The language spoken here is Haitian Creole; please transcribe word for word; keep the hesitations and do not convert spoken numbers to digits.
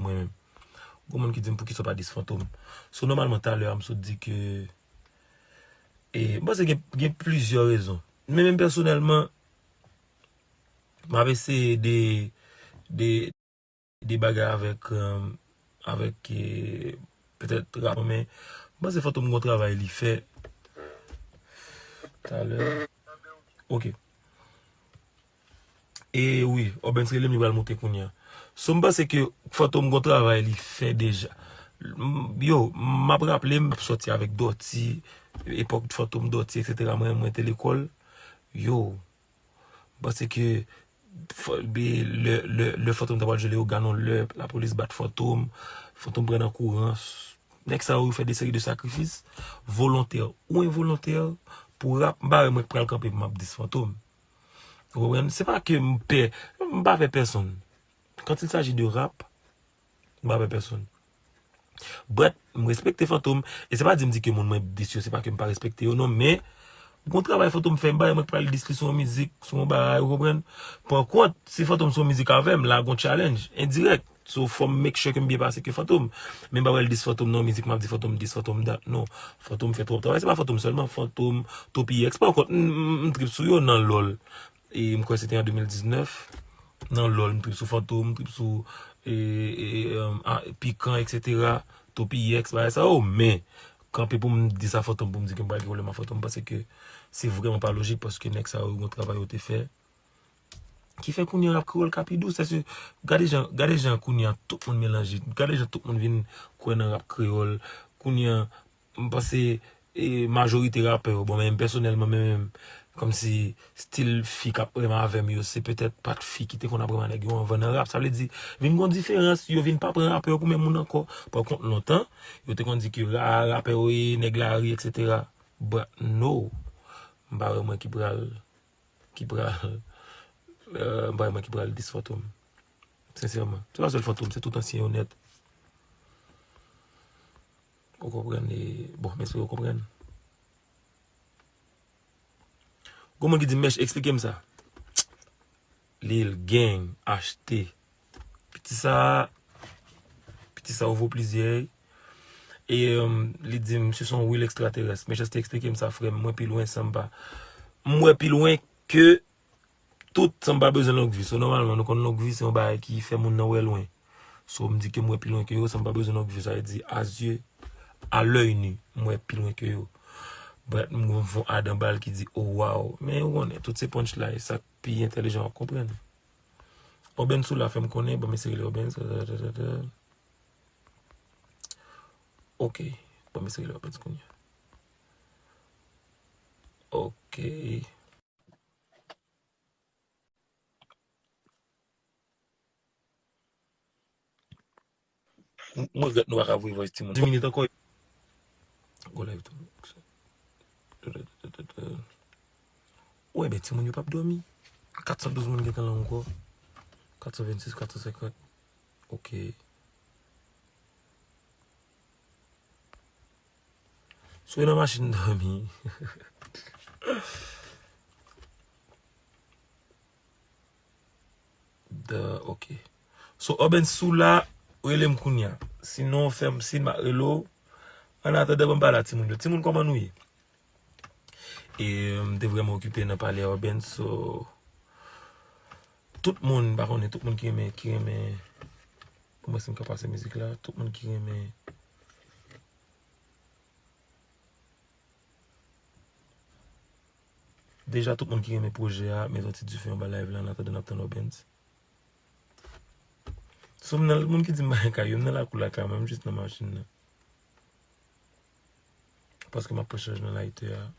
menm. Gon moun ki di m poukisa w pa dis Fantom. So, nòmalman, talè a, m sot di ke, e, m panse gen, gen plizyè rezon. Men menm pèsonèlman, m ap eseye de, de, de bagay avèk, euh, avèk, euh, petèt rap, men m panse Fantom gon travay li fè. Talè. Ok. E wi, Obens rele m, li pral monte kounye a. So, m panse ke Fantom gon travay li fè deja. M, yo, m ap raple, m ap sòti avèk Dòti, epòk Fantom, Dòti, etsetera. Mwen, mwen te lekòl. Yo, m panse ke fò, be, lè, lè, lè Fantom ta pral jwe Leyogàn, yon lè lapolis bat Fantom, Fantom pran nan kouran. Nèg sa yo fè de seri de sakrifis, volontè ou envolontè, pou rap. M pa wè mwen k pral kanpe pou m ap dis Fantom. Ou konprann? Se pa ke m pè, m pa pè pèsonn. Quand il s'agit de rap, m pa pè pèsonn. But, m respekte Fantom, e se pa di m di ke moun mwen dis yo, se pa ke m pa respekte yo, non, men gon travay Fantom fè, m pa wè mwen k pral dis li sou yon mizik, sou yon bagay, ou konprann? Pankont, si Fantom sou yon mizik avè m, la gon challenge, endirèk. So, fò m make sure ke m byen pase ke Fantom. Men m pa pral dis Fantom nan yon mizik, m ap di Fantom dis, Fantom dat, non. Fantom fè twòp travay, se pa Fantom sèlman, Fantom, Topi X, pankont, m, m, m trip sou yo nan lòl. E m kwè se te an de mil diznèf. Nan lòl, m trip sou Fantom, m trip sou, e, e, e, a, Pikan, etsetera. Topi X, bagay sa yo, men kanpe pou m di sa Fantom, pou m di ke m pral gen pwoblèm ak Fantom, m panse ke se vrèman pa lojik, paske nèg sa yo, gon travay yo te fè. Ki fè kounye a rap kreyòl ka pi dous, sèke gade jan, gade jan kounye a tout moun melanje, gade jan tout moun vin kwè nan rap kreyòl. Kounye a, m panse, e, majorite rapè yo, bon, men m pèsonèlman, men menm, kòmsi stil fi k ap renmen avè m yo, se petèt pa t fi ki te konn ap renmen nèg yo anvan nan rap. Sa vle di, vin gon diferans, yo vin pa pran rapè yo pou menm moun ankò. Pankont, lontan, yo te konn di ke ra-, rapè yo ye nèg lari, etsetera. But no, m pa wè mwen ki pral, ki pral, euh, m pa wè mwen ki pral dis Fantom. Sensèman. Se pa sèl Fantom, se tout ansyen yo nèt. Ou konprann, e, bon, m espere w konprann. Gon moun ki di, "Mèch, eksplike m sa." Lil Gang, achte. Piti sa, piti sa ou vo plizyè. E, um, li di m, "Se son wil ekstratèrès." Mechanste, eksplike m sa, frè m. Mwen pi lwen, Samba. M wè pi lwen ke tout, Samba bezwen long vi. So, nòmalman, nou konn long vi, se yon bagay ki fè moun nan wè lwen. So, m di ke m wè pi lwen ke yo, Samba bezwen long vi. Sa vle di, a zye, a lèy ni, m wè pi lwen ke yo. But, m gon fon adan bal ki di, "Oh, wow." Men, ou konnen, tout se punchline. Sa k pi entèlijan w ap konprann. Obens ou la fè m konnen, bon, mesye rele Obens. Ok. Bon, mesye rele Obens kounye a. Ok. M, m regrèt nou pa ka voye voice timoun. Dis minit ankò. Go live tou. Ou wè, ben, timoun yo p ap dòmi. Kat san douz moun gentan la ankò. Kat san vennsis, kat san senkant. Ok. Si w nan machin dòmi. Da, ok. So, Obens, si w la, rele m kounye a. Sinon, fè m siy, m a rele w. Annatandan, ban m pale a timoun yo. Timoun, kòman nou ye? E, m te vrèman okipe nan pale a Obens, so, tout moun, m pa konnen, tout moun ki renmen, ki renmen, pou mwen si m ka pase mizik la, tout moun ki renmen, deja tout moun ki renmen pwojè a, met yon ti dife anba live la, annatandan n ap tann Obens. So, m nan, moun ki di m pa gen kay, yo, m nan lakou la, kay mwen, m jis nan machin nan. Paske m ap pran chaj nan lighter a.